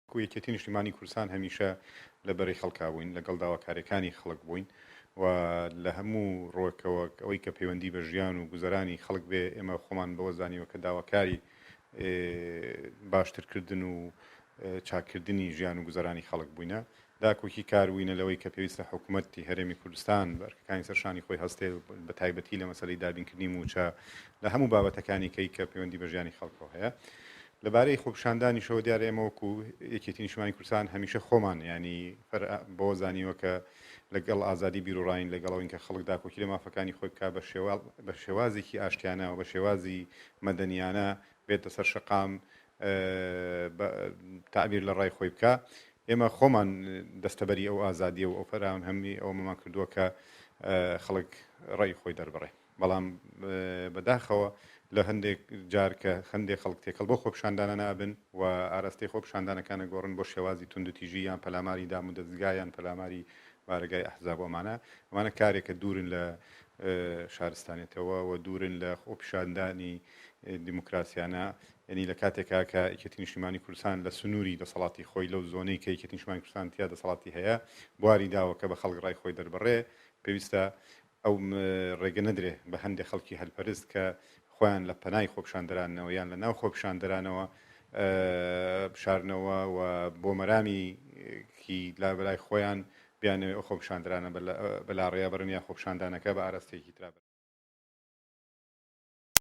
وەکو یەکێتی نیشتیمانی کوردستان هەمیشە لە بەرەی خەڵکا بووین، لەگەڵ داواکاریەکانی خەڵک بووین و لە هەموو ڕووێکەوە ئەوەی کە پەیوەندی بە ژیان و گوزەرانی خەڵک بێ ئێمە خۆمان بەوە زانیوە کە داواکاری باشترکردن و چاککردنی ژیان و گوزەرانی خەڵک بووینە. داکۆکی کار بووینە لەوەی کە پێویستە حکوومەتی هەرێمی کوردستان بە ئەرکەکانی سەر شانی خۆی هەستێ بە تایبەتی لە مەسەلەی دابینکردنی مووچە لە هەموو بابەتەکانی کەی کە پەیوەندی بە ژیانی خەڵکەوە هەیە. لەبارەی خۆپیشاندانیشەوە دیارە ئێمە وەکو یەکێتی نیشتمانی کوردستان هەمیشە خۆمان ینی بەوە زانیوە کە لەگەڵ ئازادی بیروڕاین لەگەڵ ئەوین کە خەڵک داکۆکی لە مافەکانی خۆی بکا بە شێوازێکی ئاشتیانە و بە شێوازی مەدەنیانە بێتە سەر شەقام تەعبیر لە ڕای خۆی بکا. ئێمە خۆمان دەستەبەری ئەو ئازادیە و ئەو فەراهەمی ئەوەمان کردووە کە خەڵک ڕای خۆی دەربڕێ. بەڵام بەداخەوە لە هەندێک جار کە هەندێک خەڵک تێکەڵ بۆ خۆپیشاندانانە ئەبن و ئاراستەی خۆپیشاندانەکان ئەگۆڕن بۆ شێوازی توندوتیژی یان پەلاماری دامودەزگا یان پەلاماری بارەگای ئەحزاب و ئەمانە، ئەمانە کارێکە دوورن لە شارستانێتەوە و دوورن لە خۆپیشاندانی دیموکراسیانە، یەنی لە کاتێکا کە یەکێتی نیشتیمانی کوردستان لە سنووری دەسەڵاتی خۆی لەو زۆنەی کە یەکێتی نیشتمانی کوردستان تیا دەسەڵاتی هەیە بواری داوە کە بە خەڵک ڕای خۆی دەربڕێ پێویستە ئەو ڕێگە نەدرێ بە هەندێ خەڵکی هەلپەرست کە خۆیان لە پەنای خۆپیشاندەرانەوە یان لە ناو خۆپیشاندەرانەوە بشارنەوە و بۆ مەرامی کی لابەلای خۆیان بیانەوێ ئەو خۆپیشاندەرانە بە لاڕێیا بەرن یا خۆپیشاندانەکە بە ئاراستەیەکی ترا بەرن.